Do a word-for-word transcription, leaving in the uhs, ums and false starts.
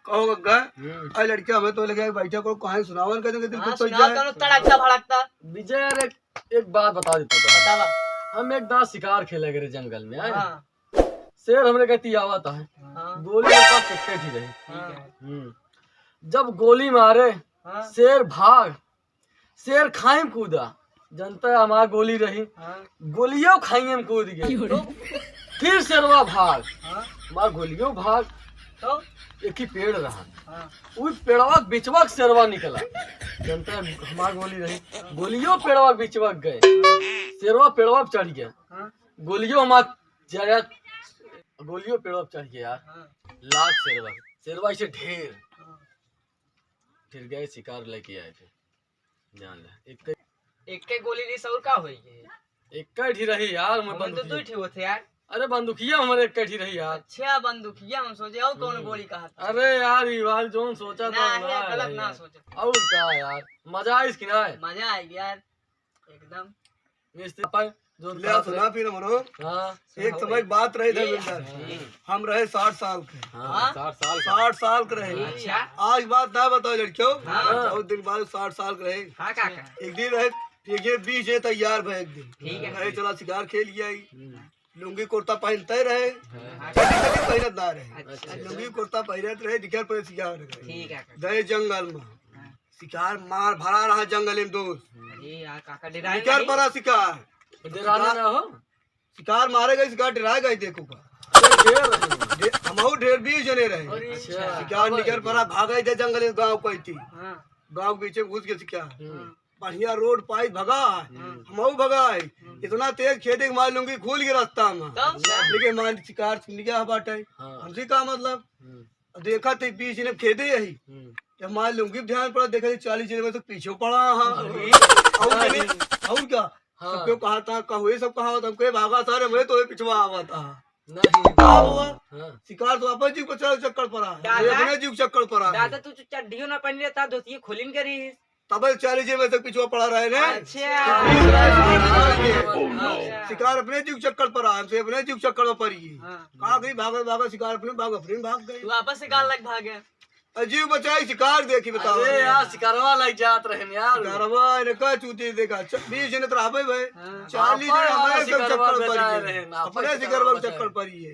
कहो गग्गा, हम्म। अरे लड़किया, हमें तो लगे बैठा करो, कहानी सुनावन कर देंगे, दिल हाँ, खुश हो सुनाओ जाए। तनो तड़कता भड़कता। विजय, अरे एक बात बता देता हूँ। बतावा। हम एक दाँव शिकार खेले गए रहे जंगल में, आए? हाँ। शेर हमरे कहती आवत है। हाँ। गोली मेरे पास एक ही रही। ठीक है। हम्म। जब गोली मारे, हाँ। शेर भाग, शेर खाई में कूदा, जनता हमार गोली रही, हाँ। गोलियो खाई में कूद गए। तो? फिर शेरवा भाग, हाँ। हमार गोलियो भाग। तो? एक ही पेड़ रहा, हाँ। उ पेड़वा के बिचवा के शेरवा निकला, जनता हमार गोली रही, गोलियो पेड़वा के बिचवा के गए, शेरवा पेड़वा पे चढ़ गया, हाँ। गोलियो हमार जरा, गोलियो पेड़वा पे चढ़ गया यार, हाँ। लाग शेरवा, शेरवा ऐसे ढेर, हाँ। फिर गए शिकार लेके आए थे। जान ले, एक एक के गोली रही, सौर का होई गए? एक ही रही यार, मैं हमें तो बंदूकिया। दो ही होते यार। अरे बंदूकिया हमारे एक ही रही यार। अच्छा, बंदूकिया, हम सोचे और कौन हम्म। गोली कहा था? अरे यार, ये बात जोन सोचा था ना, ना ये गलत रही ना यार। सोचा। और का यार, मजा आई इसकी ना? मजा आई यार, एकदम। मिस्त्री भाई, जो ले, सुना फिर हमरो। हाँ। एक समय की बात रही, धर्मेंद्र। हाँ। हम रहे साठ साल के। हाँ, हाँ? साठ साल के। साठ साल के रहे। अच्छा। आज बात ना बताओ लड़कियों, हाँ। बहुत दिन बाद साठ साल के रहे। हाँ, काका। एक दिन रहे, एक दिन बीस जे तैयार भए एक दिन। ठीक है। कहे, "चला शिकार खेल लिया ही।" हम्म। लुंगी कुर्ता पहनते रहे, हाँ। चड्डी कभी पहनत ना रहे। अच्छा। लुंगी कुर्ता पहनत रहे, दिखर पर शिकार रहे। ठीक है। गए जंगल में। हाँ। शिकार मार भरा रहा जंगल में दोस्त। अरे यार, काका डेराए निकर नहीं? पड़ा शिकार। डेराना शिकार, ना हो। शिकार मारे गए, शिकार डेराए गए, देखो का। ढेर रहे। ढे-, हमहू ढेर बीस जने रहे। अरे अच्छा। शिकार निकर पड़ा, भागे थे जंगल में, गाँव कोई थी। हाँ। गाँव के बीचे में घुस गए शिकार। हम्म। बढ़िया रोड पाई भगा है। हम्म। हमहू भगा है। हम्म। इतना तेज खेदे कि हमारी लुंगी खुल गई रास्ता में। तब? लेकिन हमारी शिकार छिन गया बाटे। हाँ। हमसे का मतलब? हम्म। देखा थे बीस जने खेदे यही। हम्म। जब हमारे लुंगी पे ध्यान पड़ा, देखा थे चालीस जने में से पीछे पड़ा, हाँ। अरे। और क्या? और क्या? हाँ। सब क्यों कहा था, का हुए सब कहा था, हमके भागा सारे, मैं तो ये पिछवा आवा था। नहीं। का हुआ? हाँ। शिकार तो अपन जीव को चल चक्कर पड़ा। दादा। अपने जीव चक्कर पड़ा। दादा, तू तो चड्डियों ना पहन लेता, धोतिये खोलिन करी। तब चालीस जने में से पिछवा पड़ा रहे ने। अच्छा। शिकार अपने जीव चक्कर पड़ा, हमसे अपने जीव चक्कर में पड़ी। हाँ। का गई भागत भागत शिकार अपने भाग, अपने भाग गई। तू वापस शिकार लग भागे। अजीब बचाई शिकार देखी, बताओ। अरे यार, शिकारवा लग जात रहे यार। शिकारवा इनका चूती देखा, च-, बीस जने तो रहबे भाई। हाँ। चालीस जने अपने हमारे सब शिकारवा चक्कर पड़ बचाए गए। रहे ना, अपने अपने शिकारवा शिकारवा बचाए। चक्कर पड़ी है।